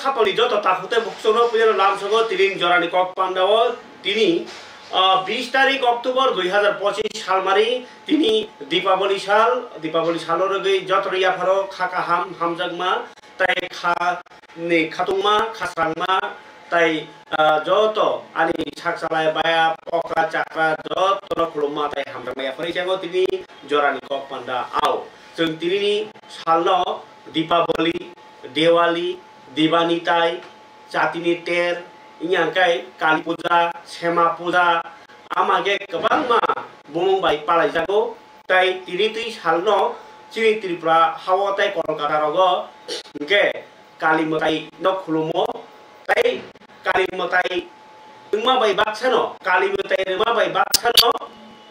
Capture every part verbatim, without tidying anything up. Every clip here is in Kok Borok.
Sapalni joto takhuk tei bukhukno puilano lamsogo tini jorani kok pandao tini, ah, bis tarik October dui hazar pochis salmari tini Dipaboli sal, Dipaboli salo rwgwi jotono yapharo kha kaham hamjakma tei kha ni khatungma khasrangma tei, ah, joto ani sak chalai baya poka chakra jotono khulumma tei hamjakma yapharo jango tini jorani kok panda ao. Chwng tinini salno Dipaboli, Diwali, Dibani tai, Chatini ter, wngya hwnkhe Kali Puja, Sema Puja, ama khe kwbangma bumung bai palaijago. Tai tini twi salno chini Tripura hao tai Kolkata rogo hwnkhe Kali mwtai no khulumo. Tai Kali mwtai wngma bai baksano, Kali mwtai rwma bai baksano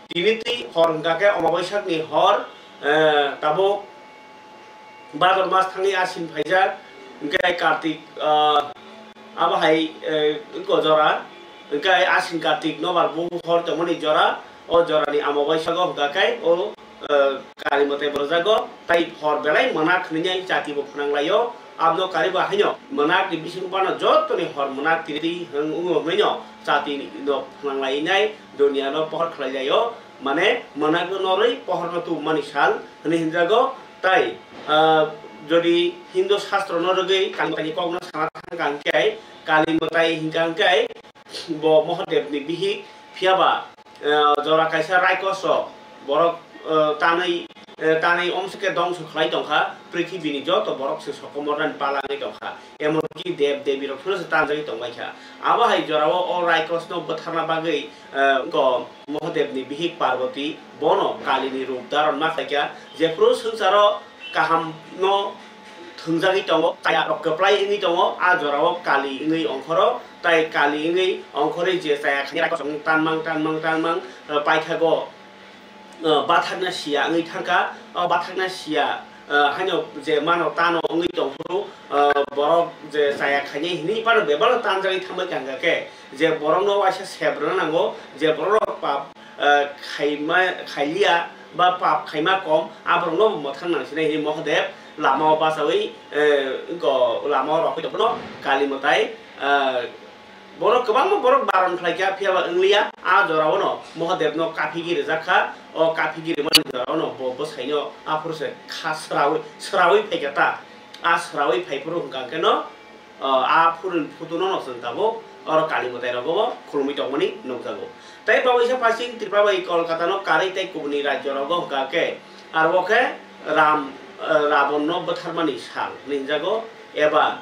tini twi hor hwnkha khe Omabaisak ni hor, eh, tabuk Bhador mas thangwi Asin phaijak, hwnkhe Kartik, ah, abo hai, eh, wngkha jora, hwnkhe Asin Kartik nobar buhor tongmani jora, o jorani Amobaisago hwnkha khe o, eh, Kali mwtai borokjago, tai hor belai mwnak hwnwi chati bo phnanglaio, abno karibo haino mwnak ni bising phano jotoni hor mwnak tiri twi hwn wngo hwnwi no chati no phnanglainai, duniya no pohor khlailaio, mane mwnak no norwi pohor no tubumani sal hwnwi hwnjago. Tai, ah, jodi Hindu Shastro no rwgwi Kali Mwtai ni kok no sana thangkha hwnkhe, Kali Mwtai hwnkha hwnkhe bo Mahadev ni bihik, phiya ba, ah, jora kaisa Raikos rok borok, ah, tanwi, eh, tanwi omsike dongso khlai tongkha, prithibi ni joto borok se sokomornani palangwi tongkha, emonki dev devi rok phano se tanjagwi tongbaikha. Abo hai jorao o Raikos no bwtharna bagwi, eh, ko Mahadev ni bihik Parvati bono Kali ni rup dharon ma khlaikha, jephru swngcharo kaham no thwngjagwi tongo, chaya rok kwplai wngwi tongo, a jorao Kali wngwi ongkhoro, tai Kali wngwi ongkhorwi je chaya khaini raikos rok tanmang, tanmang, tanmang, eh, paithago, eh, bathakna siya wngwi thangkha. O bathakna siya, eh, haino je mano tano wngwi tongphuru, eh, borok je chaya khainai hinwi phano bebak tanjagwi thangbai kha hwnkha khe, je borokno waisa sep rwna nango, je borok rok pap, eh, khaima, khailiya ba pap khaima kom, aborokno bo mwthang nang sinai hinwi Mahadev lamao bachawi, eh, wngkha lamao rokwi tongphano Kali Mwtai, eh, Borok kwbangma borok baron khlaikha, phiya ba wngliya. A jorao no Mahadev no kaphigwi rijak kha. O kaphigwi rimani jorao no bo bwsaino aphuru se kha swrawi, swrawi phaikha ta. A swrawi phaiphuru hwnkha khe no, o, a phuru-, phutu no no chwng tabuk oro Kali mwtai rogo bo khulumwi tongmani nukjago. Tai bawaisa phasing Tripura bai Kolkata no karwi tei kubuni rajyo rogo hwnkha khe aro khe Ram, eh, Rabon no bwtharmani sal hinwi hwnjago, eba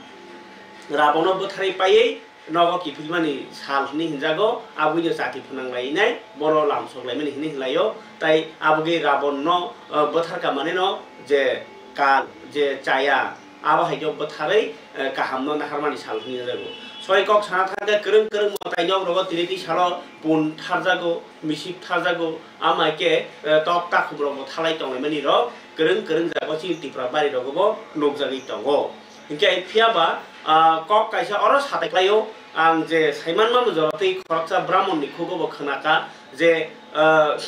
Rabon no bwtharwi paiwi nogo kiphilmani sal hwnwi hinjago, aboni chati phwnang lainai, bono lamsok laimani hwnwi hinlaio, tai aboni Rabon no, eh, bwtharka mani no je kal, je chaya, abo hai khe bwtharwi, eh, kaham no naharmani sal hwnwi hinjago. Soi kok sana thangkhe kwrwng kwrwng mwtai nok rogo tini twi salo pun tharjago, misip tharjago, ama hai khe, eh, tok takhum rok bo thalai tonglaimani rok kwrwng kwrwng jago chini Tripura bari rogo bo nukjagwi tongo. Hinkhe phiya ba, ah, kok kaisa oro satai klaio, ang je saimanma bo jora tei khoroksa Brahmon ni khugo bo khwnakha je, ah,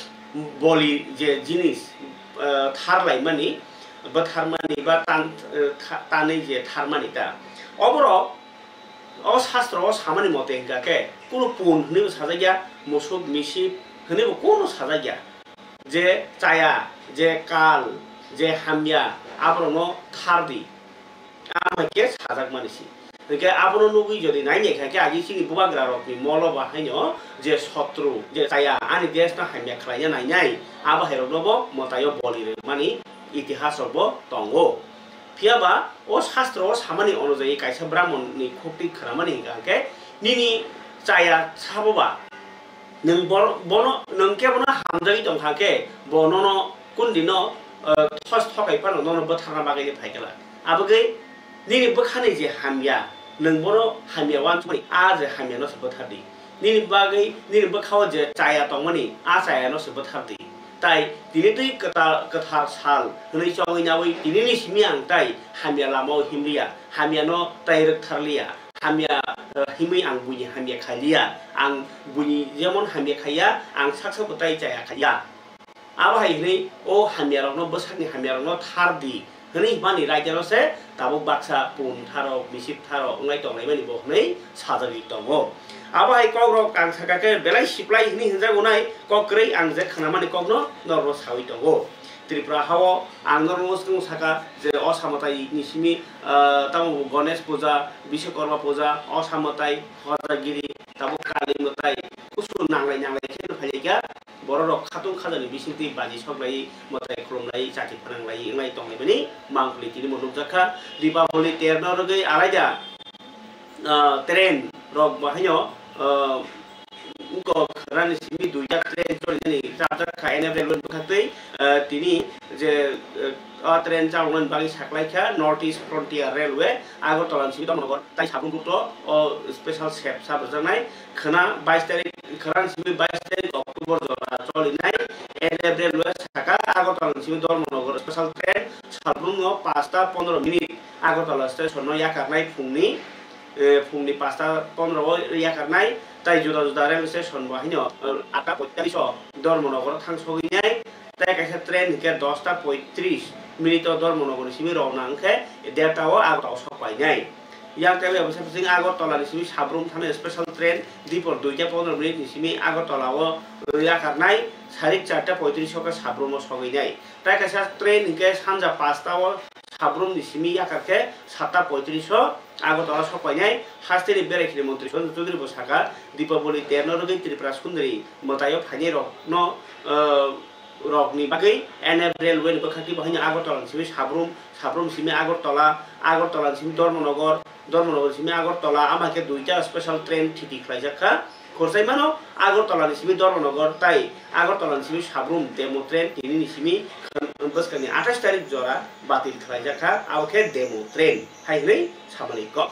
boli je jinis, ah, thar laimani, bwtharmani ba tan, ah, tha-, tanwi je tharmani ta. Oborok o shastro o samani mote hwnkha khe kunu pun hwnwi bo sajakya, musuk misip hwnwi bo kunu sajakya. Je chaya, je kal, je hamya, aborokno thar di. Ama khe sajakmani si. Hwnkhe abono nugwi jodi nainai kha khe agi chini bubagra rokni molo ba haino je sotru, je chaya ani desh no hamya khlaina nainai, abo hai rokno bo mwtaio boli rwmani itihas rok bo tongo. Phiya ba o shastro o samani onujayi kaisa Brahmon ni khukti khwnamani hwnkha khe nini chaya sabo ba Nwng bor-, bono, nwng khe bono hamjagwi tong kha khe, bo nono kundino, eh, thos thokai phano nono bwtharna bagwi phaikha. Abagwi nini bwkhani je hamya, nwng bono hamya uansukmani, a je hamyano se bwthar di. Nini bagwi, nini bwkhao je chaya tongmani, a chayano se bwthar di. Tai tini twi kwta-, kwthar sal hwnwi chongwi naui tinini simi ang tai hamya lamao himliya, hamyano tai rwktharliya. Hamya, eh, himwi ang buini hamya khailiya. Ang buini jemon hamya khaiya, ang saksa bo tai chaya khaiya. Abo hai hwnwi o hamyarokno, bwsakni hamyarokno thar di, hwnwi himani raida no se tabuk baksa pun tharo, misip tharo wngnai tonglaimani bo hwnwi sajagwi tongo. Abo hai kok rok ang saka khe belai siplai hwnwi hwnjago nai, kok kwrwi ang je khnamani kokno norokno sawi tongo. Tripura hao ang norokno swkang saka je o Samatai ni simi, ah, tamo Ganesh puja, Biswakarma puja, o Samatai, Hojagiri, tabuk Kali mwtai, kusu nanglai nanglai khe no phailaikha. Borok rok khatung khajani bisingtwi baji soklai, mwtai khulumlai, chati phananglai wnglai tonglaimani mangkhli tini bo nukjakha. Dipaboli terno rwgwi alaida, ah, train rok bo haino, ah, wngkok khwnani simi duita train cholinani chapjak kha N F Railway bwkhaktwi, ah, tini je, ah, o train chaloknani bagwi saklaikha North East Frontier Railway, Agartala ni simi Dharmanagar tai Sabrum route o special sep sap rwjaknai. Khwna bais tarik, khwna ni simi bais tarik October jora cholinai N F Railway saka Agartala ni simi Dharmanagar special train Sabrum no pasta pondro minute Agartala station no yakarnai phungni, eh, phungni pasta pondro o yakarnai, tai juda juda rail station bo haino, eh, atta poitallis o Dharmanagar o thang sogwinai, tai kaisa train hinkhe dosta poitris minute o Dharmanagar ni simi rowna wngkhe derta o Agartala o sok painai. Yang tei abo se bising Agartala ni simi Sabrum thani special train dipor duita pondro minute ni simi Agartala o yakarnai, sarik charta poitris o khe Sabrum o sogwinai. Tai kaisa train hinkhe sanja pasta o Sabrum ni simi yakar khe satta poitris o Agartala sok painai. Haste ni berai khini montri Sanjay Chaudhary bo saka, Dipaboli terno rwgwi Tripura Sundari mwtai o phainai rok no, eh, rokni bagwi N F Railway ni bwkhak twi bo haino Agartala ni simi Sabrum, Sabrum simi Agartala, Agartala ni simi Dharmanagar, Dharmanagar ni simi Agartala, ama khe duita special train thiti khlaijak kha. Khorchai mano Agartala ni simi Dharmanagar tai Agartala ni simi Sabrum demo train tini ni simi bwskangni athais tarik jora batil khlaijak kha, abo khe demo train hai hwnwi samani kok.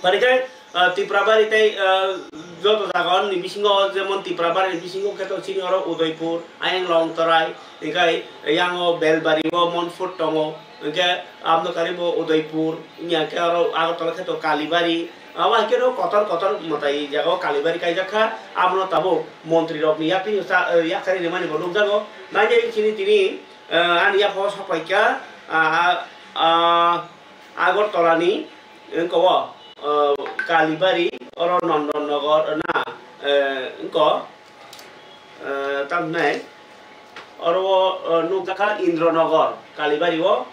Parikai, ah, Tiprabari tei, ah, joto jaga ni bisingo, jemon Tiprabari ni bisingo khe to chini oro Udaipur, ayang Longtorai, hinkhe yango Belbari o Monfort tongo, hinkhe abno karibo Udaipur, hinkhe oro Agartala khe to Kalibari, abo hai khe no kotor kotor mwtai jaga o Kalibari kaijak kha, abono tabuk montri rok ni yakni sa, eh, yakarwi rimani bo nukjago, nai chini tini, eh, ani yapha o sok paikha, ah, ah, Agartala ni wngkha o, eh, Kalibari, oro Nondon Nogor na, eh, wngkha, eh, tamo hinai oro o, eh, nukjakha Indra Nogor, Kalibari o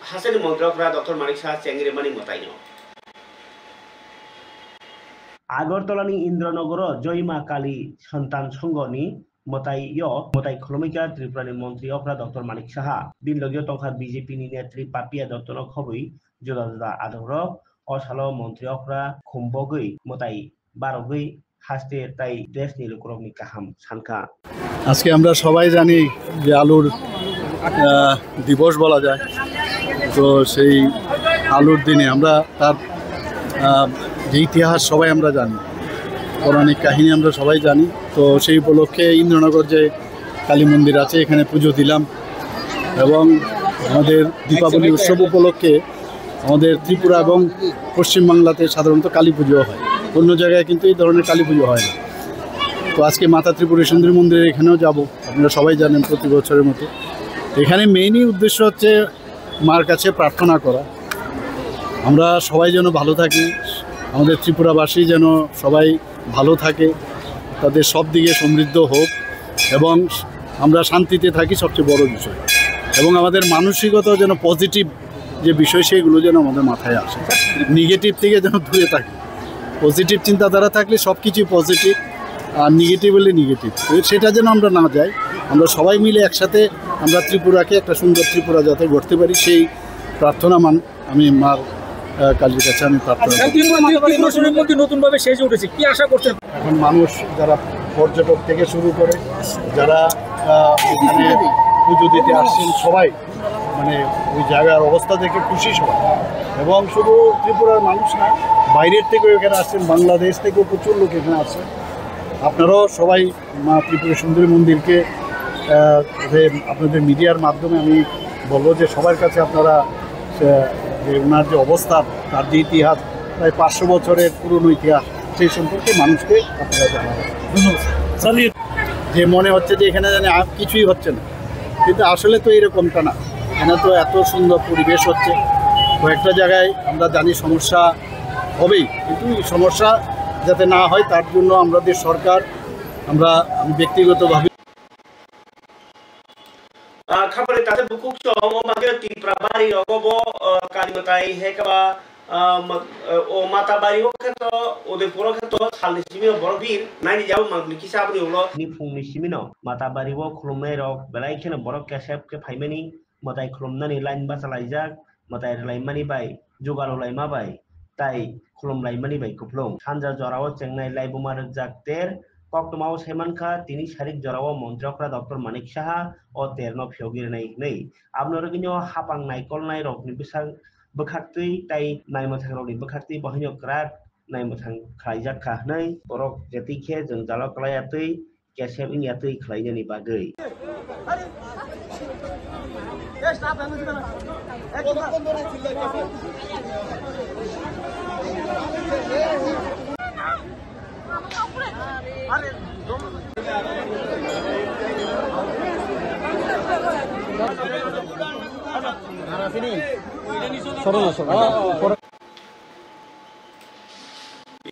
hasteni montri okra Doctor Manik Saha chengrimani mwtaino. Agartala ni Indra Nogor o Joyma Kali Santan Songho ni mwtai yo mwtai khulumwi kha Tripura ni montri okra Doctor Manik Saha. Bini logi o tongkha B J P ni netri Papia Dotto no khobwi juda juda adongrok. O salo montri okra khumbogwi mwtai barogwi haste tai desh ni lukurokni kaham sankha. আজকে আমরা সবাই জানি যে আলুর আহ, দিবস বলা যায়। তো সেই আলুর দিনে আমরা তার আহ, যে ইতিহাস সবাই আমরা জানি, পৌরাণিক কাহিনী আমরা সবাই জানি। তো সেই উপলক্ষে ইন্দ্রনগর যে কালী মন্দির আছে, এখানে পুজো দিলাম এবং আমাদের দীপাবলি উৎসব উপলক্ষে আমাদের ত্রিপুরা এবং পশ্চিমবাংলাতে সাধারণত কালী পুজো হয়, অন্য জায়গায় কিন্তু এই ধরনের কালী পুজো হয় না। তো আজকে মাতা ত্রিপুরা সুন্দরী মন্দিরের এখানেও যাব, আপনারা সবাই জানেন প্রতি বছরের মতো। এখানে মেইনই উদ্দেশ্য হচ্ছে মার কাছে প্রার্থনা করা, আমরা সবাই যেন ভালো থাকি, আমাদের ত্রিপুরাবাসী যেন সবাই ভালো থাকে, তাদের সব দিকে সমৃদ্ধ হোক এবং আমরা শান্তিতে থাকি, সবচেয়ে বড় বিষয়। এবং আমাদের মানসিকতা যেন পজিটিভ যে বিষয়, সেগুলো যেন আমাদের মাথায় আসে, নেগেটিভ থেকে যেন দূরে থাকি। পজিটিভ চিন্তাধারা থাকলে সব কিছুই পজিটিভ, আর নেগেটিভ হলে নেগেটিভ। তো সেটা যেন আমরা না যাই, আমরা সবাই মিলে একসাথে আমরা ত্রিপুরাকে একটা সুন্দর ত্রিপুরা যাতে গড়তে পারি, সেই প্রার্থনা মান আমি মার, আহ, কালীর কাছে আমি প্রার্থনা আচ্ছা, করি। ত্রিপুরা, ত্রিপুরা সুন্দরী মন্দির নতুনভাবে সেজে উঠেছে, কি আশা করছেন? এখন মানুষ যারা পর্যটক থেকে শুরু করে যারা, আহ, এখানে পুজো দিতে আসছেন সবাই মানে ওই জায়গার অবস্থা দেখে খুশি সবাই। এবং শুধু ত্রিপুরার মানুষ না, বাইরের থেকেও এখানে আসছেন, বাংলাদেশ থেকেও প্রচুর লোক এখানে আসছেন। আপনারাও সবাই মা ত্রিপুরা সুন্দরী মন্দিরকে, আহ, যে আপনাদের মিডিয়ার মাধ্যমে আমি বলবো যে সবার কাছে আপনারা, আহ, যে ওনার যে অবস্থা, তার যে ইতিহাস, প্রায় পাঁচশো বছরের পুরনো ইতিহাস, সেই সম্পর্কে মানুষকে আপনারা জানাবেন। ধন্যবাদ স্যার। স্যার, এই যে মনে হচ্ছে যে এখানে জানি আর কিছুই হচ্ছে না, কিন্তু আসলে তো এরকমটা না। এখানে তো এত সুন্দর পরিবেশ হচ্ছে, কয়েকটা জায়গায় আমরা জানি সমস্যা হবেই, কিন্তু এই সমস্যা যাতে না হয় তার জন্য আমাদের সরকার, আমরা, আমি ব্যক্তিগতভাবে Ah, khabari tase bukuk chong o bagwi Tipra bari rogo bo, ah, kali mwtai he kaba, ah, ma-, ah, o Matabari o khe to, Udaipur o khe to salni simi o borok bir naini jabo mangpli kisa aboni ulo. Ni phungni simi no Matabari o khulumnai rok belai kheno borok kesep khe phaimani, mwtai khulumnani line bachalaijak, mwtai rwlaimani bai, jugal rwlaima bai, tai khulumlaimani bai kupulung. Sanja jorao chengnai laibuma rwkjak ter koktwmao sai mankha, tini sarik jorao Montri Okra Doctor Manik Saha o terno phiyogwi rwnai hwnwi. Abono rwgwino hapang naikolnai rokni bwsak bwkhaktwi tai naimwthang rokni bwkhaktwi bohaino kwrak naimwthang khlaijak kha hwnwi borok jetwi khe jwngjalo kwlaiya twi kesep wngya twi khlainani bagwi.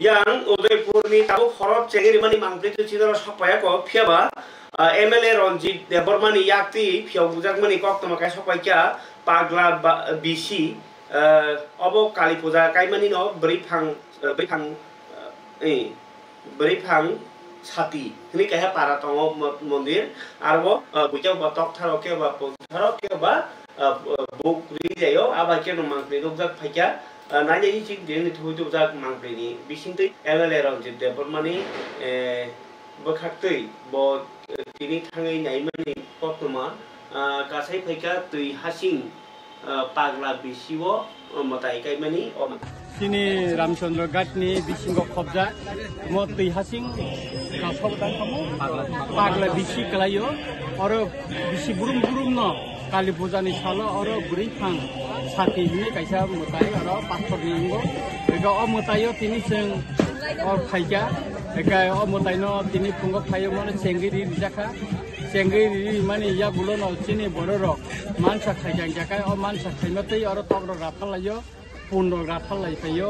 Yang Udaipurni tabuk khorok chengwi rimani mangpli twi chidoro sokpaiya kok, phiyaba, ah, M L A Ranjit Debbarmani yaktwi phiyok bujakmani koktwma kaisa sokpaikha Pagla ba-, B C, ah, obo Kali puja kaimanino bwrwi phang, ah, bwrwi phang, ah, eh, bwrwi phang sati hwnwi kaisa para tongo mo-, mondir, aro, ah, buikhe ba toktharo khe ba pungtharo khe ba, ah, buk ri jaio, abo hai kheno mangpli nukjak phaikha. Ah, nainai chini tini thubui tubujak mangpili bisingtwi M L A Ranjit Debbarmani, eh, bwkhaktwi bo, eh, tini thangwi naimani koktwma, ah, kasai phaikha twi hasing, ah, Pagla B C o, oh, mwtai kaimani o. Chini Ramchandra Ghat ni bisingo khobjak mo twi hasing kasok tangkhamu Pagla B C kwlaio, oro bisi burum burum no Kali puja ni salo oro bwrwi phang sati hinwi kaisa mwtai oro pathor ni wngo. Ega o mwtai o tini chwng o phaikha. Ega o mwtai no tini phungo phaio mano chengwi ri rijakha. Chengwi ri ri mani yagulo no chini borok rok mansa khai jang jakha. O mansa khaima tei oro tok rok rathal laio. Pun rok rathal lai phaio.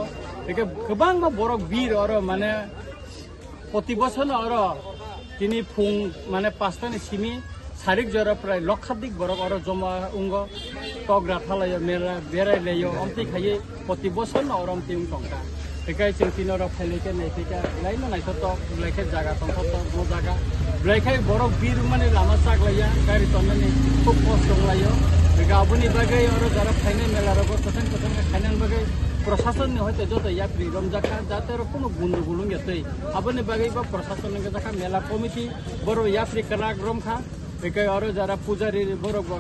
Eke kwbangma borok bir oro mane poti bosor no oro tini phung mane pasta ni simi sarik jora prai lokhadik borok oro joma wngo, tok rathal laio, mela berai laio, omtwi khaiwi poti bosor no oro omtwi wng tongkha. Eke chwng tini oro phailai khe nai phaikha, belai no naithotok, belai khe jaga tongthoktok bo jaga. Belai khe borok bir wngmani lama chak laiya, gari tonnani khub kosto wng laio. Eke aboni bagwi oro jara phainai mela rogo kwthang kwthang khe khainani bagwi Prosason ni hoite joto yapri romjak kha, jate oro kunu gundugul wngya twi. Aboni bagwi bo prosason ni gajak kha, mela committee borok yapri kwrak rom kha. Tei khe oro jara pujari borok bo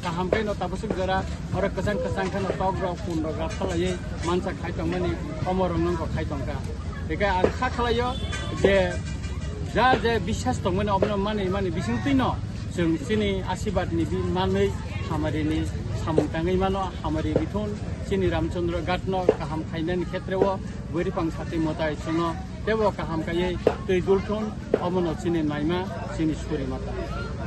kaham khe no tabasuk jora oro kwchang kwchang khe no tok rok pun rok rap khalaiwi mansa khai tongmani omo rok nokho khai tongkha. Tei khe ang kha khlaio je ja je biswas tongmani obono mani mani bisingtwi no chwng chini asibad ni bi manwi hamari ni samung tangwi mano, hamari rithun. Chini Ramchandra Ghat no kaham khainani khetre o bwrwi pang sati mwtai chwngno tebo kaham kaiwi twi dulthun, omono chini naima, chini suri mata.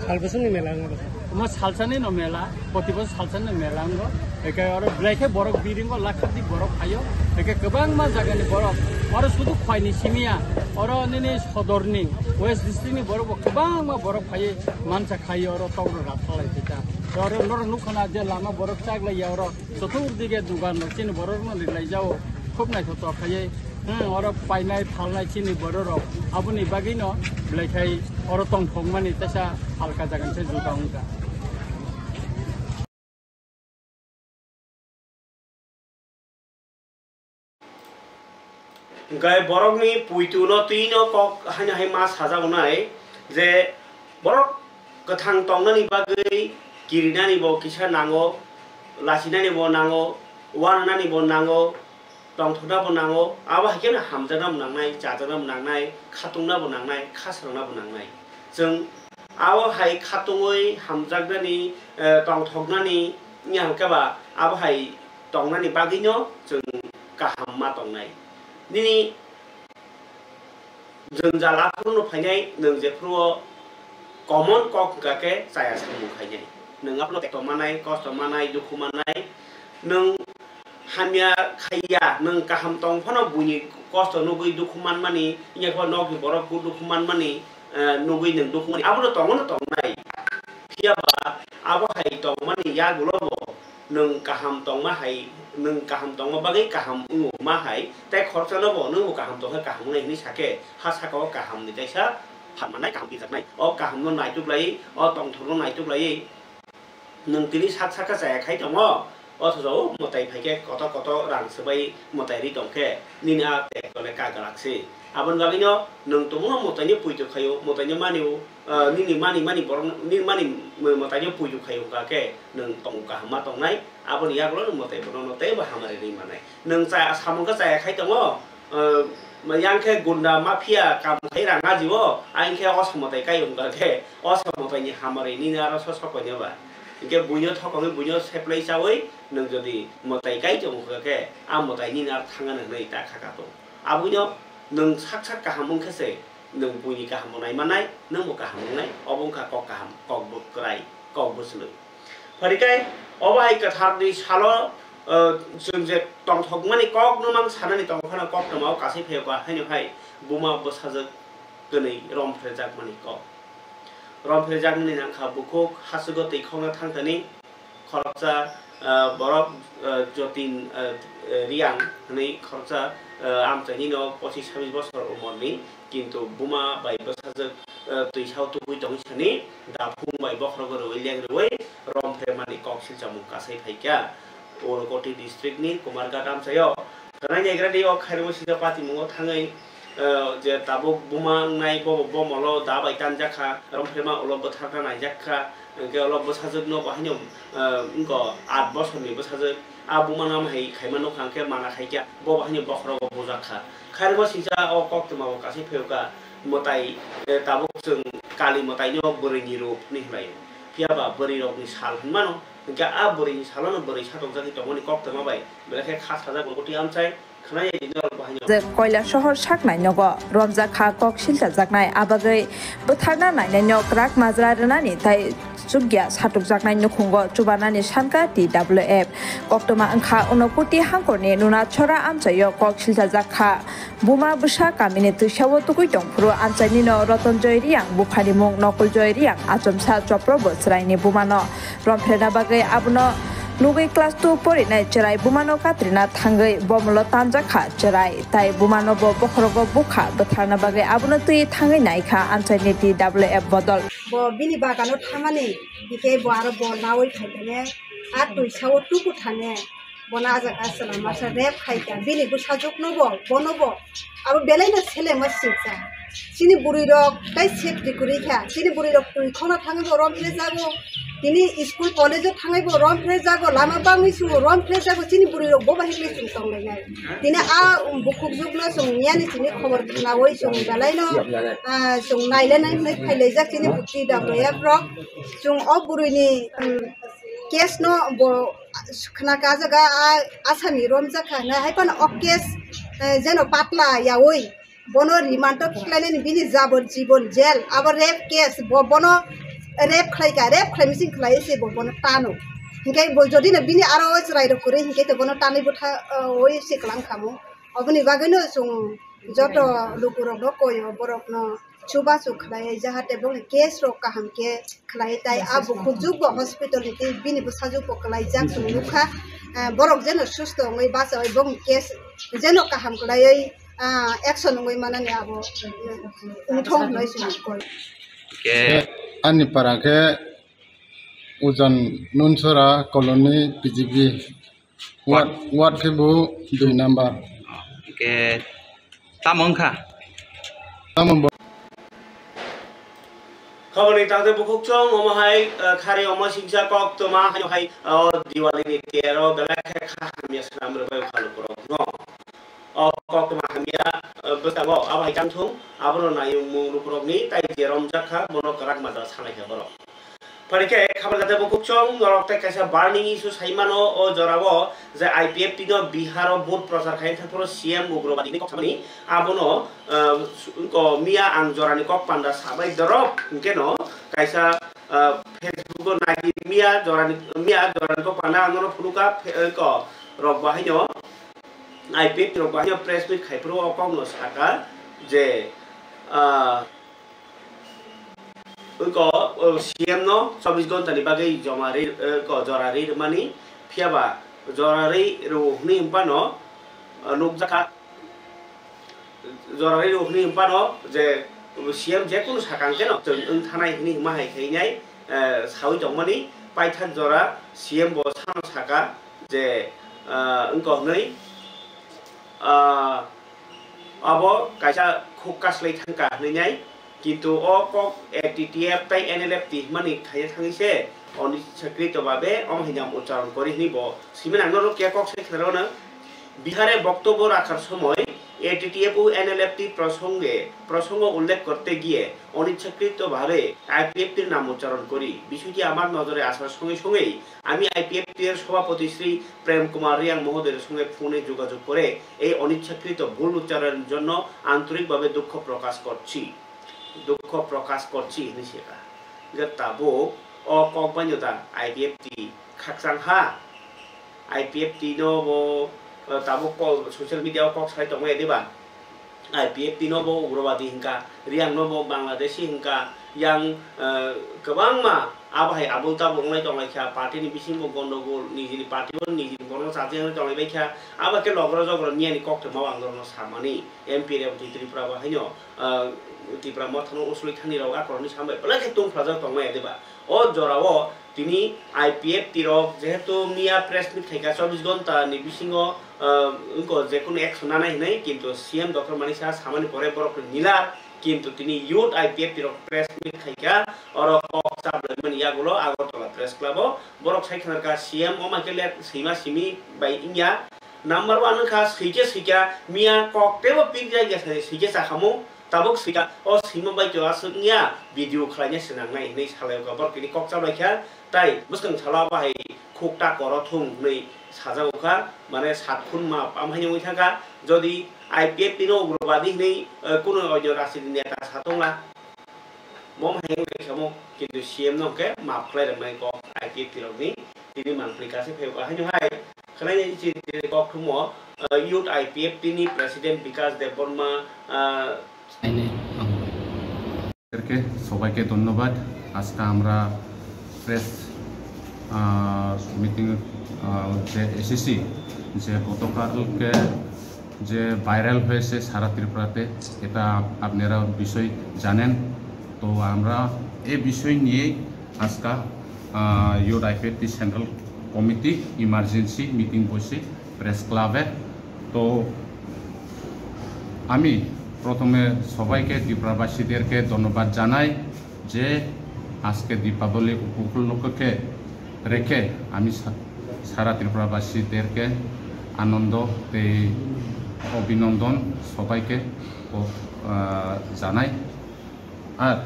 Salbwswngni mela wngkha. Omo salsani no mela, proti bosor salsani no mela wngo. Eke oro belai khe borok biringo lakhadik borok phaio. Eke kwbangma jagani borok, oro sudu Khwaini simiya, oro nini sodorni, West District ni borok bo kwbangma borok phaiwi mansa khaio, oro tok rok rap khalai phaikha. Oro norok nukha na je lama borok chak laiya oro. Chothurdige dugan rok chini borok no rilai jao, khub naithotok khaiwi, hmm, oro painai phalnai chini borok rok, aboni bagwi no belai khai oro tongthokmani teisa halka jaga se juda wngkha. Hwnkhe borokni puitu no twi no kok haino hai ma sajak nai je borok kwthang tongnani bagwi kirinani bo kisa nango, lachinani bo nango, uanani bo nango, tongthokna bo nango, abo hai kheno hamjakna bo nangnai, chajakna bo nangnai, khatungna bo nangnai, khasrangna bo nangnai. Chwng abo hai khatungwi hamjaknani, eh, tongthoknani wngya hwnkhe ba abo hai tongnani bagwino chwng kaham ma tongnai. Nini jwngjal aphuru no phainai, nwng jephuru o common kok hwnkha khe chaya samung khainai. nwng abono tekto manai, kosto manai, dukhu manai, nwng hamya khaiya, nwng kaham tong phano buini kosto nugwi dukhu manmani, wngya khe nokni borok dukhu manmani, eh, nugwi nwng dukhu mani, abono tongo no tongnai. Phiya ba abo hai tongmani yagulo bo nwng kaham tongma hai, nwng kaham tongma bagwi kaham wngo ma hai, tei khoroksa no bo nwng bo kaham tong khe kaham wngnai hinwi sa khe, ha saka o kaham ni kaisa phan manai, kaham tijaknai. O kaham no naituk lai, o tongthok no naituk lai. Nwng tini sak sak khe chaya khai tongo, othocho o mwtai phai khe koto koto rang swbai mwtai ri tong khe nini a tek tole ka gwlak se. Aboni bagwi no nwng tongmung mwtai no puitu khaio, mwtai no mani o, ah, nini mani mani borok nini mani mwtai no puitu khaio, wngkha khe nwng tong kaham ma tongnai, aboni yagulo nwng mwtai bono no teibo hamari ri manai. Nwng cha samung khe chaya khai tongo, ah, yang khe gunda mafia kam khai rang aji o, ayang khe o samung tai kai wngkha khe o samung tai ni hamari nini aro so sokoi no ba. Hinkhe buino thokongwi buino seplai chawi nwng jodi mwtai kai tong kha khe, a mwtai nini ar thangna hwnwi ta kha ka tong. Abwino nwng sak sak kaham wng khe se nwng buini kaham bo nai manai, nwng bo kaham wngnai, obo wng kha kok kaham, kok bwkrai, kok bwswlwi. Phari khe obo hai kwtharni salo, eh, chwng je tongthokmani kok no mang sanani tong phano kok tongma o kasai phaio ka haino hai buma bwsajwk twnwi romphrejakmani kok. Romphrejakmani nangkha bukhuk hasugo twi khokna thangthani khoroksa, ah, borok, ah, Jotin, ah, Riang hwnwi khoroksa, ah, amchaini no pochis sabis bosor umorni, kintu buma bai bwsajwk, ah, twi sao tubui tongwi sani daphung bai bokhorogo rwui leng rwui romphre mani kok silchamung kasai phaikha. Unakoti district ni Kumarghat amchaio khwnai naigra di o khairokma sijak patimungo thangwi, eh, je tabuk buma wngnai bo, bo molo da bai tanjak kha, romphre ma ulo bwtharna naijak kha, hwnkhe ulo bwsajwk no bo haino, eh, wngkha aat bosor ni bwsajwk, a buma no hai khaima nukha hwnkhe mana khaikha, bo bo haino bokhorogo bujak kha. Khairokma sijak o koktwma bo kasai phaio kha, mwtai, eh, tabuk chwng kali mwtai no bwrwi ni rup hinwi hwnlaio, phiya ba bwrwi rok ni sal hinmano. Hwnkhe a bwrwini salono bwrwi satokjagwi tongmani koktwma bai belai khe kha sajak Unakoti amchai khwnai di norok bo haino. Je Koilasohor saknai nogo romjak kha kok silchajaknai, a bagwi bwtharna nainaino kwrak majra rwnani tai chukya satokjaknai nukhungo chubanani sankha T W F. Koktwma wngkha Unakoti hangkorni Nunachora amchaio kok silchajak kha. Buma bwsa kamini twisao tugui tongphuru amchainino Rotonjoy Riang, buphanimung Nokoljoy Riang, achomsa Chopro bo chwraini bumano romphreina bagwi abono nugui class two porinai chwrai bumano katrina thangwi bomolo tanjakha chwrai, tai bumano bo bokhorogo bukha bwtharna bagwi abono twi thangwi naikha amchaini T W F bodol. Bo bini bagano thangmani, hingke bo aro bol naui phaikhe, a twisao tuku thane. Bono ah jaga chwla masa rape khai kha, bini bwsajwkno bo, bono bo. Abo belai no selengma singcha. Chini bwrwi rok tai safety kwrwi kha. Chini bwrwi rok twi khona thangwi bo romphre jago. Tini school college o thangwi bo romphre jago. Lama bangwi chwng romphre jago. Chini bwrwi rok bo bahai khe chwng tonglainai. Tini a bukhuk jwkno chwng miyani chini khobor khnaui chwng belai no, ah, chwng nailainai hwnwi phailaijak chini bukti W F rok. Chwng o bwrwini, um, case no bo khna ka jaga a asami romjak kha hwnwi, hai phano o case, eh, jeno patla yaui bono remand o khiklainani bini jabor jibon jail, abo rape case, bo bono rape khlai ka, rape khlai mising khlai se bo bono tano. Hinkhe bo jodi no bini aro chwrai rok kwrwi hinkhe to bono tanwi bwtha, eh, oi se kwlang khamu. Oboni bagwi no chwng joto lukurok no koyo borok no chubachu khlai jahate bongni case rok kaham khe khlai tai a bukhuk jwk bo hospital ni tei bini bwsajwk bo kwlaijak chwng nukha. Ah, borok jeno susto wngwi bachaui bongni case jeno kaham kwlaiwi, ah, action wngwi manani abo wngthong hwnwi chwng koi. Khe ani para khe Ujan Nunsora colony P G B. Ward, ward khe bo dui number. Hingke tamo wngkha? Tamo bo. Khobor ni tangte bukhuk chwng omo hai, eh, khari omo singsa koktwma haino hai, eh, Diwali ni tero belai khe kha hamya swnam rwbai kha lukurok no. O koktwma hamya, eh, bwskango abo hai changthung abono nayung mung lukurok ni tai je romjak kha bono kwrak majra sanai kha borok. Phari khe khabar gate bukhuk chwng norok tei kaisa burning issue sai mano o jorao je I P F T no Bihar o vote prochar khai thangphuru C M ugrobadi ni kok samani abono, ah, ko miya ang jorani kok panda sabai dorop hinkhe no kaisa ah, Facebook o nai di, miya jorani, miya jorani kok panda ang nono phunukha, phe-, ko rok bahaino, I P F T rok bahaino press meet khai phuru o kokno saka je, ah, ko, o C M no chobbish ghonta ni bagwi joma ri, eh, ko jora ri rwmani, phiya ba jora ri rw hwnwi hwn phano, ah, nukjakha. Jorani rw hwnwi hwn phano je C M je kunu sakang kheno chwng wng thanai hwnwi hwnma hai khainai, eh, saui tongmani paithak jora C M bo sano saka je, ah, wngkha hwnwi, ah, abo kaisa khuk kaslai thangkha hwnwi nai, kintu o kok A T T F tei N L F T hwnmani khaina thangwi se onichakrito babe omo hai nam ucharon kori hwnwi bo simi nang nono khe kok sai khwna rwno. বিহারে বক্তব্য রাখার সময় A T T F O N L F T প্রসঙ্গে, প্রসঙ্গ উল্লেখ করতে গিয়ে অনিচ্ছাকৃতভাবে আই পি এফ টির নাম উচ্চারণ করি। বিষয়টি আমার নজরে আসার সঙ্গে সঙ্গেই আমি আই পি এফ টি এর সভাপতি শ্রী প্রেম কুমার রিয়াং মহোদয়ের সঙ্গে ফোনে যোগাযোগ করে এই অনিচ্ছাকৃত ভুল উচ্চারণের জন্য আন্তরিকভাবে দুঃখ প্রকাশ করছি। দুঃখ প্রকাশ করছি, hwnwi se kha. Hwnkhe tabuk o kok bai no da I P F T khakchang ha? I P F T no bo, eh, tabuk ko-, social media o kok sai tongmaya diba? I P F T no bo ugrobadi hwnka, Riang no bo Bangladeshi hwnka, yang, eh, kwbangma abo hai abul tabul wngnai tonglai kha, party ni bisingo gondogol, nijini party o nijini borok no chajaknai tonglai bai kha, abo khe logro jogro miyani koktwma o ang norok no samani, M P Rebati Tripura bo haino, ah, Tipra Motha no uslui thani rok a koroni sambai belai khe tungphlajak tongmaya diba? O jora o tini I P F T rok jehetu miya press meet khaikha chobbish ghonta ni bisingo, ah, wngkha jekunu action nanai hinwi, kintu C M Doctor Manik Saha samani pore borok ni nilar, kintu tini youth I P F T rok press meet khaikha, oro kok chaplaimani yagulo Agartala Press Club o borok sai khna kha C M o maikhe le swima simi bai wngya. Number one wngkha swikhe swikha miya kok teibo pik jai khe swikhe chakhamu, tabuk swikha o swima bai to aswk wngya video khlaina swnangnai hinwi salai kha borok tini kok chablai kha, tai bwskang salo bahai khuk ta koro thung hinwi sajago kha, mane sat khun map am haino wngwi thangkha, jodi I P F T no ugrobadi hinwi, eh, kuno oino rajniti neta satongla. Bo hai wngwi samo, kintu C M no hwnkhe map khlai rwmani kok I P F T rokni tini mangpli kasi phai o. Haino hai khwlainai chini kok thumo, uh, Youth I P F T ni President Bikash Debbarma, uh, এদেরকে সবাইকে ধন্যবাদ। আজকে আমরা প্রেস, আহ, মিটিং, আহ, যে এসেছি, যে গতকালকে যে ভাইরাল হয়েছে সারা ত্রিপুরাতে, এটা আপ-, আপনারা বিষয় জানেন। তো আমরা এই বিষয় নিয়েই আজকে, আহ, youth IPFT central committee emergency meeting বসে প্রেস ক্লাবে। তো আমি প্রথমে সবাইকে, ত্রিপুরাবাসীদেরকে ধন্যবাদ জানাই যে আজকে দীপাবলি উপলক্ষে রেখে আমি সা-, সারা ত্রিপুরাবাসীদেরকে আনন্দ, এই অভিনন্দন সবাইকে ও, আহ, জানাই। আর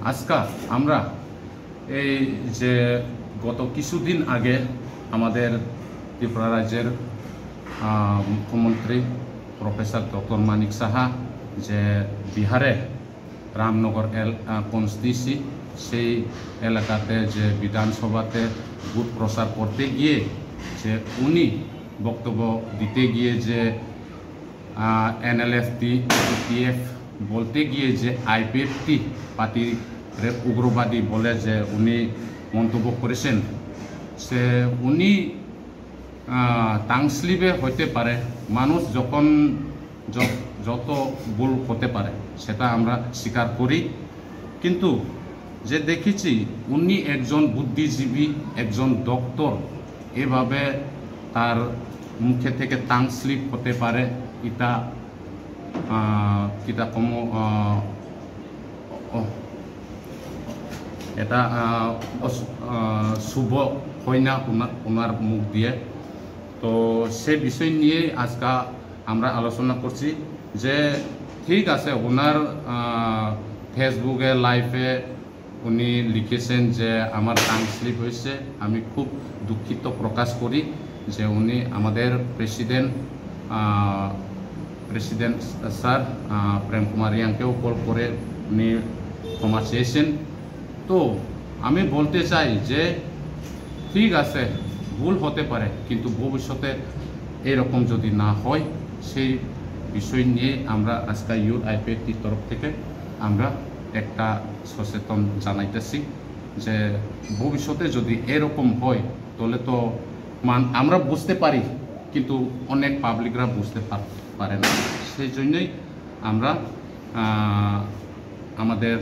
আজকে আমরা এই যে গত কিছুদিন আগে আমাদের ত্রিপুরা রাজ্যের, আহ, মুখ্যমন্ত্রী প্রফেসর ডক্টর মানিক সাহা যে বিহারে রামনগর এল-, আহ, কনস্টিটিউয়েন্সি, সেই এলাকাতে যে বিধানসভাতে ভোট প্রচার করতে গিয়ে যে উনি বক্তব্য দিতে গিয়ে যে, আহ, এনএলএফটি, ইউপিএফ বলতে গিয়ে যে আইপিএফটি পার্টিরে উগ্রবাদী বলে যে উনি মন্তব্য করেছেন, সে উনি, আহ, টাং স্লিপে হতে পারে, মানুষ যখন য-, যত ভুল হতে পারে সেটা আমরা স্বীকার করি, কিন্তু যে দেখেছি উনি একজন বুদ্ধিজীবী, একজন ডক্টর, এভাবে তার মুখে থেকে টাং স্লিপ হতে পারে, এটা, আহ, কিতা কম, আহ, ও, এটা, আহ, অস-, আহ, শুভ হয় না ওনা-, ওনার মুখ দিয়ে। তো সে বিষয় নিয়ে আজকে আমরা আলোচনা করছি যে ঠিক আছে, ওনার, আহ, ফেসবুকে লাইভে উনি লিখেছেন যে আমার টাং স্লিপ হয়েছে, আমি খুব দুঃখিত প্রকাশ করি যে উনি আমাদের প্রেসিডেন্ট, আহ, প্রেসিডেন্ট স্যার, আহ, প্রেম কুমার রিয়াংকেও কল করে উনি ক্ষমা চেয়েছেন। তো আমি বলতে চাই যে ঠিক আছে, ভুল হতে পারে, কিন্তু ভবিষ্যতে এরকম যদি না হয়, সেই বিষয় নিয়ে আমরা আজকে ইউথ আইপিএফটির তরফ থেকে আমরা একটা সচেতন জানাইতেছি যে ভবিষ্যতে যদি এরকম হয়, তাহলে তো মান আমরা বুঝতে পারি, কিন্তু অনেক পাবলিকরা বুঝতে পার-, পারে না। সেই জন্যই আমরা আহ, আমাদের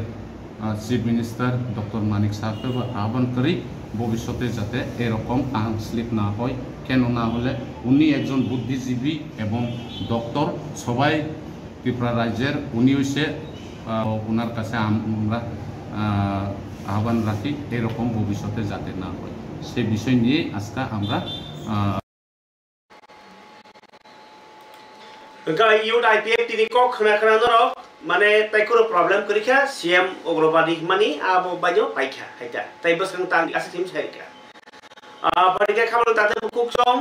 চিফ মিনিস্টার ডক্টর মানিক সাহাকেও আহ্বান করি, ভবিষ্যতে যাতে এরকম টাং স্লিপ না হয়। কেন না হলে উনি একজন বুদ্ধিজীবী এবং ডক্টর, সবাই ত্রিপুরা রাজ্যের, উনি হইছে, আহ, ওনার কাছে আম-, আমরা আহ, আহ্বান রাখি এরকম ভবিষ্যতে যাতে না হয়, সে বিষয় নিয়ে আজকে আমরা আহ, Hwnkhe youth I P F T ni kok khna khna norok mane tai kunu problem kwrwi kha, C M Ugrobadi hwnmani abo baino paikha hai ta. Tai bwskang tang aswk him sai kha. Ah, phaikhe khamani tate bukhuk chom,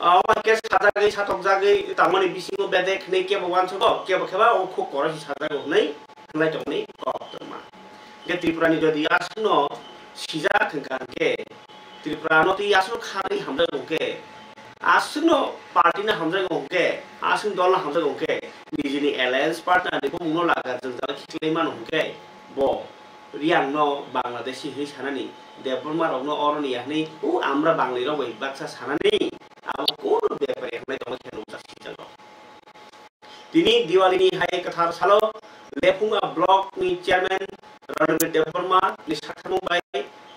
ah, omo hai khe sajagwi satokjagwi tangmani bisingo bedek hwnwi kebo uansukgo, kebo kheba o khuk korosi sajago hwnwi hwnlai tongmani kok tongma. Hwnkhe Tripura ni jodi aswkno sijak hwnkha hwnkhe, Tripura no twi aswk kharwi hamjak hwnkhe, aswkno party no hamjak hwnkhe, aswk dol no hamjak hwnkhe, nijini alliance partner ni bumung no laga jwngjal khiklai mano hwnkhe, bo Riang no Bangladeshi hwnwi sanani, Debbarma rok no oroni ya hwnwi, o amra Bangli rok bai baksa sanani, abo kunu bepari hwnwi tongma khe nukjak sijak rok. Tini Diwali ni hai kwthar salo Lephunga block ni chairman Ranbir Debbarma ni sakhamung bai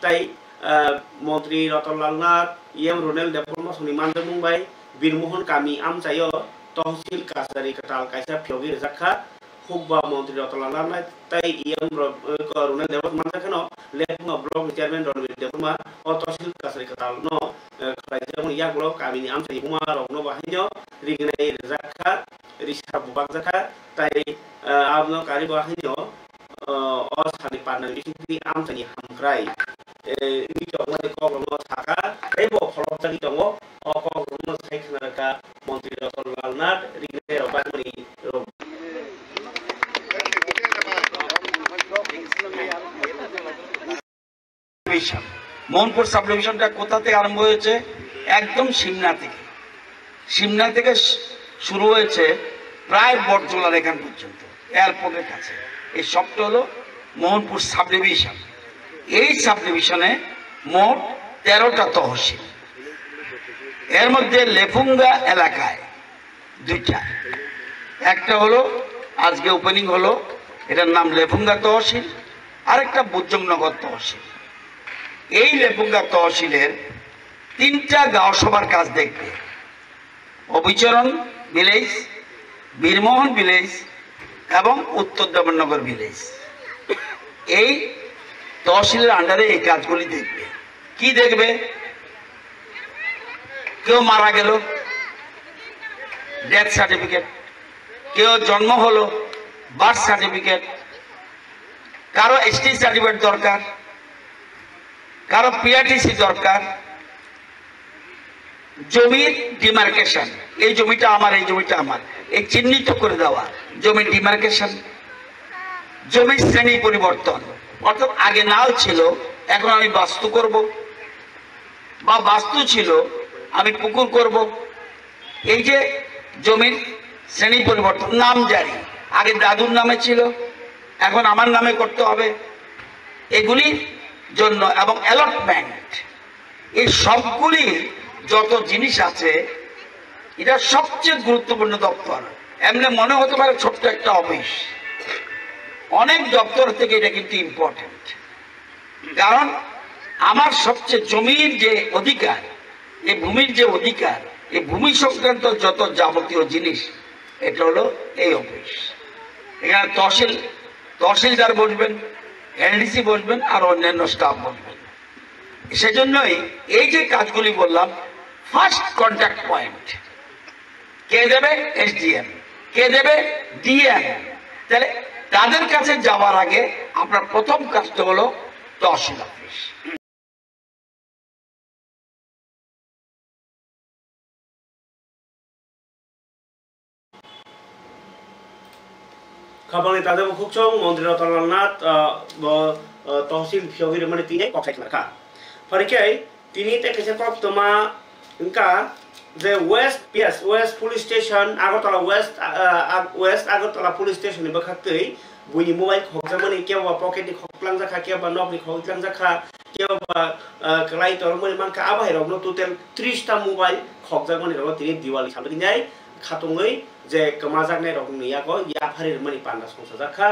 tai, ah, montri Ratan Lal Nath, E M Ronel Debbarma songni manjakmung bai Birmohon kami amchaio tohsil kachari kwtal kaisa phiyogwi rwjak kha. Hukba montri Ratan Lal Nath tai E M Ro-, eh, Ronel Debbarma manjak kheno Lephunga block ni chairman Ranbir Debbarma o tohsil kachari kwtal no, eh, khlaijakmani yagulo kamini amchaini buma rok no bo haino rignai rwjak kha. Risa bubak jakha, tai, ah, abono karibo haino, ah, o sani parnani bisingtwi amchaini hamkrai, eh, wngwi tongmani kokrokno sakha, tei bo pholopjagwi tongo. O kokrokno sai khna rwkha Montri Ratan Lal Nath, rignai rok bakmani rok. Subdivision. Mohanpur সাবডিভিশনটা কোথা থেকে আরম্ভ হয়েছে? একদম সিমনা থেকে। সিমনা থেকে শু-, শুরু হয়েছে প্রায় বটজোলার এখান পর্যন্ত, এয়ারপোর্টের কাছে। এই সবটা হলো মোহনপুর সাবডিভিশন। এই সাবডিভিশনে মোট তেরোটা তহসিল। এর মধ্যে লেফুঙ্গা এলাকায় দুইটা, একটা হলো আজকে ওপেনিং হলো, এটার নাম লেফুঙ্গা তহসিল, আরেকটা বুজ্জংনগর তহসিল। এই লেফুঙ্গা তহসিলের তিনটা গাঁও সভার কাজ দেখবে, অবিচরণ ভিলেজ, বীরমোহন ভিলেজ এবং উত্তর দেবনগর ভিলেজ। এই তহসিলের আন্ডারে এই কাজগুলি দেখবে। কি দেখবে? কেউ মারা গেল, ডেথ সার্টিফিকেট, কেউ জন্ম হলো, বার্থ সার্টিফিকেট, কারো এসটি সার্টিফিকেট দরকার, কারো পিআরটিসি দরকার, জমির ডিমার্কেশন, এই জমিটা আমার, এই জমিটা আমার, এই চিহ্নিত করে দেওয়া, জমির ডিমার্কেশন, জমির শ্রেণী পরিবর্তন, অর্থাৎ আগে নাল ছিল, এখন আমি বাস্তু করব, বা বাস্তু ছিল, আমি পুকুর করব। এই যে জমির শ্রেণী পরিবর্তন, নাম জারি, আগে দাদুর নামে ছিল, এখন আমার নামে করতে হবে। এগুলির জন্য এবং অ্যালটমেন্ট, এই সবগুলি যত জিনিস আছে, এটা সবচেয়ে গুরুত্বপূর্ণ দপ্তর। এমনি মনে হতে পারে ছোট্ট একটা অফিস, অনেক দপ্তর থেকে এটা কিন্তু ইম্পর্টেন্ট। কারণ আমার সবচেয়ে জমির যে অধিকার, এই ভূমির যে অধিকার, এই ভূমি সংক্রান্ত যত যাবতীয় জিনিস, এটা হলো এই অফিস। এখানে তহসিল, তহসিলদার বসবেন, এলডিসি বসবেন, আর অন্যান্য স্টাফ বসবেন। সেজন্যই এই যে কাজগুলি বললাম, ফার্স্ট কন্ট্যাক্ট পয়েন্ট কে দেবে? এসডিএম। কে দেবে? ডিএম। তাহলে তাদের কাছে যাওয়ার আগে আপনার প্রথম কাজটা হলো tehsil office. Khapangni tade bukhukchong Montri Ratanlal Nath, ah, bo, ah, tohsil phiyogwi rwmani tini kok sai kha. Phari khe tini tei kaisa koktwma wngkha je West P S, West Police Station, Agartala West, ah, ah, West Agartala Police Station ni bwkhaktwi buini mobile khokjakmani, kebo ba pocket ni khoklangjak kha, kebo ba nok ni khoklangjak kha, kebo ba, ah, kwlai tormani mankha, abo hai rokno total tris ta mobile khokjakmani rokno tini Diwali salni khatungwi je kwmajaknai rokni yago yapharwi rwmani panda songchajak kha.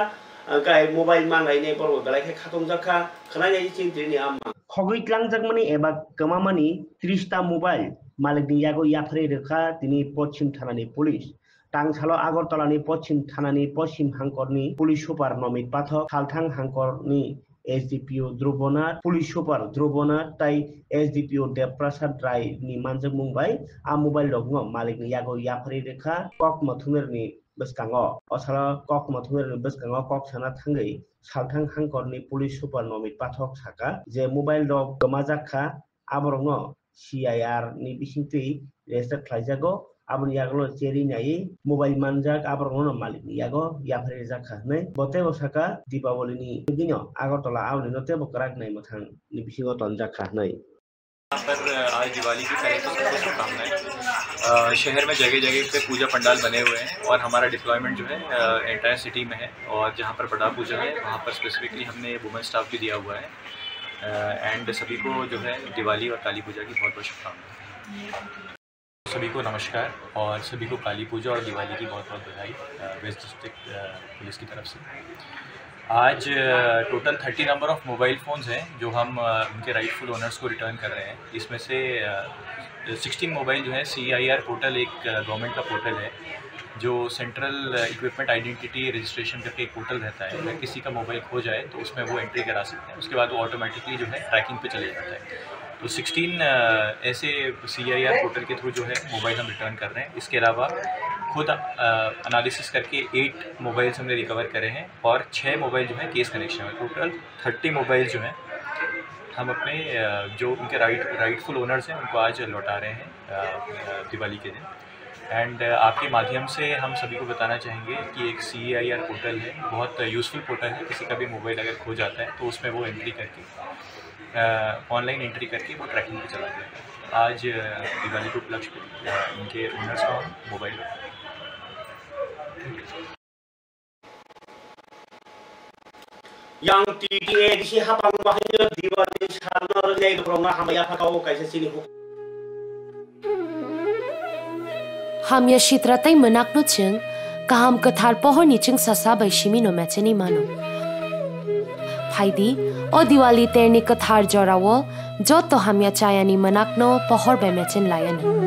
Hwnkhe mobile manlainai borok belai khe khatungjak kha, khwnai nai chini tini ama. Khogwi tlangjakmani eba kwmamani tris ta mobile malikni yago yapharwi rwkha tini Pochim thanani police. Tangsalo Agartalani Pochim thanani Pochim hangkorni police super Nomit Pathak, Salthang hangkorni S D P O Dhrubonath, Police Super Dhrubonath tai S D P O Dev Prasad Rai ni manjakmung bai a mobile rokno malikni yago yapharwi rwkha. Kokma thumnarni bwskango, o salo kokma thumnarni bwskango kok sana thangwi Salthang hangkorni Police Super Nomit Pathak saka je mobile rok kwmajak kha, aborokno C I R ni bisingtwi register khlaijago. Aboni yagulo cherwi naiwi mobile manjak, aborokno malikni yago yapharwi rijak kha hwnwi bo teibo saka. Dipawalini bini Agartala aulino teibo kwrak nai mwthangni bisingo tonjak kha hwnwi. यहाँ पर, अ, आज दिवाली की पहले तो सबको शुभकामनाएं। अ, शहर में जगह-जगह पे पूजा पंडाल बने हुए हैं और हमारा डिप्लॉयमेंट जो है, अ, एंटायर सिटी में है और जहाँ पर बड़ा पूजा है, वहाँ पर स्पेसिफिकली हमने वुमेन स्टाफ भी दिया हुआ है। अ, एंड सभी को जो है दिवाली और काली पूजा की बहुत-बहुत शुभकामनाएं। सभी को नमस्कार और सभी को काली पूजा और दिवाली की बहुत-बहुत बधाई, अ, वेस्ट डिस्ट्रिक्ट, अ, पुलिस की तरफ से। आज, अ, total thirty number of mobile phones हैं जो हम, अ, उनके राइटफुल ओनर्स को रिटर्न कर रहे हैं। इसमें से, अ, सिक्सटीन मोबाइल जो है, सी आई आर पोर्टल एक, अ, गवर्नमेंट का पोर्टल है जो सेंट्रल इक्विपमेंट आइडेंटिटी रजिस्ट्रेशन करके एक पोर्टल रहता है। अगर किसी का मोबाइल खो जाए तो उसमें वो एंट्री करा सकते हैं, उसके बाद वो ऑटोमेटिकली जो है ट्रैकिंग पे चले जाता है। तो सिक्सटीन, अ, ऐसे सी आई आर पोर्टल के थ्रू जो है मोबाइल हम रिटर्न कर रहे हैं। इसके अलावा खुद, अ, एनालिसिस करके एट मोबाइल्स हमने रिकवर करे हैं और छः मोबाइल जो है केस कनेक्शन है। टोटल थर्टी मोबाइल जो है हम अपने, अ, जो उनके राइट, राइटफुल ओनर्स हैं उनको आज लौटा रहे हैं, अ, अ, दिवाली के दिन। एंड, अ, आपके माध्यम से हम सभी को बताना चाहेंगे कि एक सी आई आर पोर्टल है, बहुत यूज़फुल पोर्टल है। किसी का भी मोबाइल अगर खो जाता है तो उसमें वो एंट्री करके, अ, ऑनलाइन एंट्री करके वो ट्रैकिंग पे चला जाएगा। आज, अ, दिवाली के उपलक्ष्य पे, अ, इनके ओनर्स को हम mobile Yang T T A D C hapang bahaino Diwali salno rwnai rokno hamya pha kao kaisa chini huk. Hamya sitra tei mwnakno chwng kaham kwthar pohorni chwngsasa bai simino mechenwi mano. Phaidi, o Diwali terni kwthar jorao joto hamya chayani mwnakno pohor bai mechen laianw.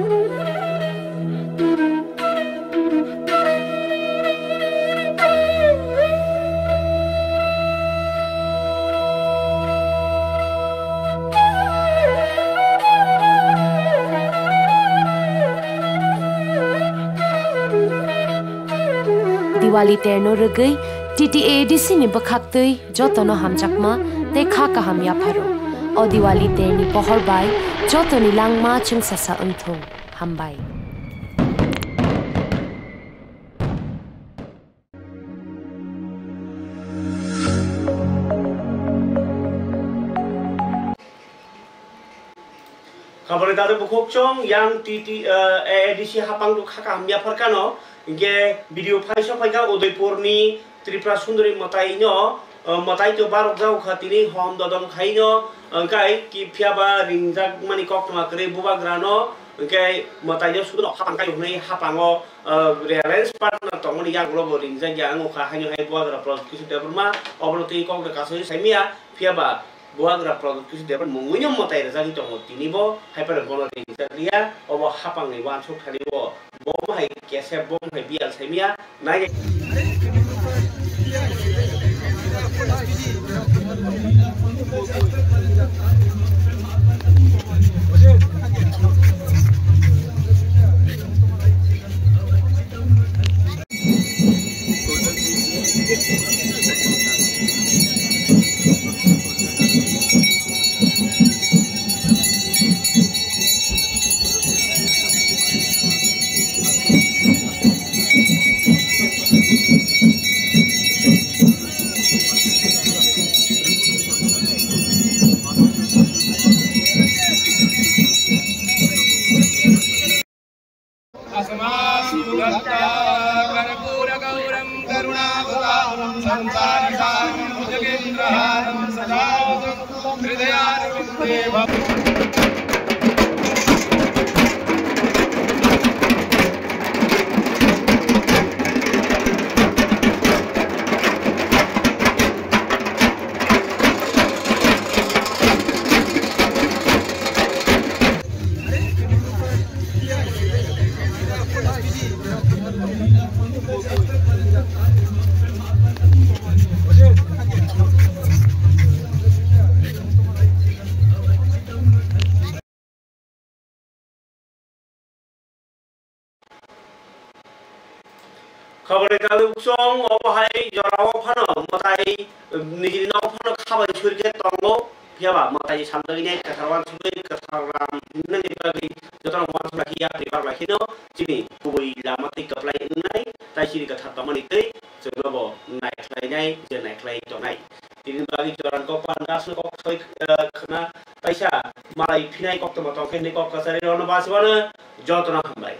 Diwali terno rwgwi T T A D C ni bwkhaktwi jotono hamjakma tei kha kaham yapharo. O Diwali terni pohor bai jotoni langma chwngsasa wngthung. Hambai. Kabani dadu bukhuk chong yang T T, eh, A A D C hapang kha kaham yaphar kano, hingke video phai sok phaikha Udaipurni Tripura Sundari mwtaino, eh, mwtai to barok jago kha tini hom dodom khaino, hingkai ki phiyaba ringjak mani koktwma kwrwi bubagrano, hingke mwtaino sudo hapang kai hwnwi hapango, eh, realence partner tongmani yagulo bo ringjak ya wngkha haino hai bubagra Pradyot Kishore Debbarma, obono twi kok de kasui saimia, phiyaba Bubagra Pradyot Kishore Debbarma mungwino mwtai rwjagwi tongo, tini bo hai phano bono ringjak liya, obo hapangni uansuk thani o bo hai kesep, bo hai biyal saimya, nai. अस्मासु भक्ता कर्पूरगौरं करुणावतारं संसारसारं भुजगेन्द्रहारं सदा वसं हृदयारविन्दे भव। Khobor ni kagwi uksong obo hai jora o phano mwtai nijini nogo phano khabai suri khe tongo, phiya ba mwtai ni sal bagwi nai kwthar uansugwi kwthar ram himnani bagwi jotono uansuk lai khe yapri bak lai kheno chini kubui lama tei kwplai wngnai, tai chini kwthar tongmani tei chwngno bo naikhlainai je naikhlai tongnai. Tini bagwi jorani kok panda aswk kok soi, eh, khna taisa malai phinai koktwma tongkhe hinwi kok kwchari rokno bachibano jotono hambai.